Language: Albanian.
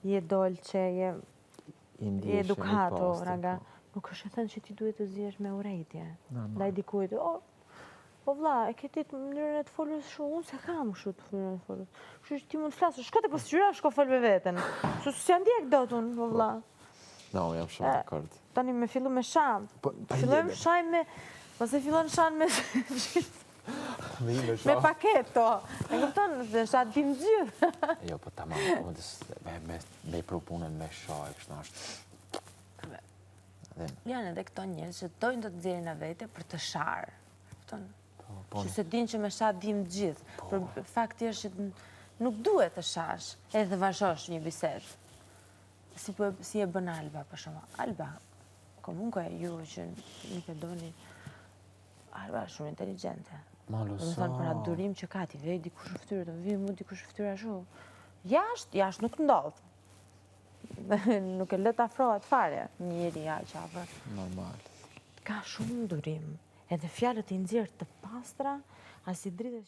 Je dolce, je je educato, raga. Po. Nuk është e thënë që ti duhet të zihesh me urrejtje. Ndaj dikujt, o, po vlla, e ke ti mënyrën e të folur shumë, unë s'e kam kështu të mënyrën e të folur. Kështu që ti mund të flasësh, shko te pasqyra, shko fol me veten. Se s'ja ndjek dot unë, po vlla. No, jam shumë dakord. Tani me fillu me sha. Po, fillojmë shaj me, pastaj fillon shan me Me i me sha. Me paketo. E kupton, dhe sha dim gjithë. Jo, po tamam, po me me me i pru punën me sha e kështu është. Dhe... Janë edhe këto njerëz që dojnë të të nxjerrin në vete për të sharë. Kupton? Po, po. Që se din që me sha dim gjithë. Po. Për fakti është që nuk duhet të shash edhe të vazhdosh një bisedë. Si, po, si e bën Alba, për shembull. Alba, comunque ju që nuk e doni, Alba është shumë inteligjente. Malo sa. Domethënë për atë durim që ka t'i vej dikush në fytyrë, të më vijë mu dikush në fytyrë ashtu. Jashtë, jashtë nuk ndodh. nuk e lë të afrohet fare një njeri aq afër. Normal. Ka shumë durim. Edhe fjalët i nxjerr të pastra, as i dritë.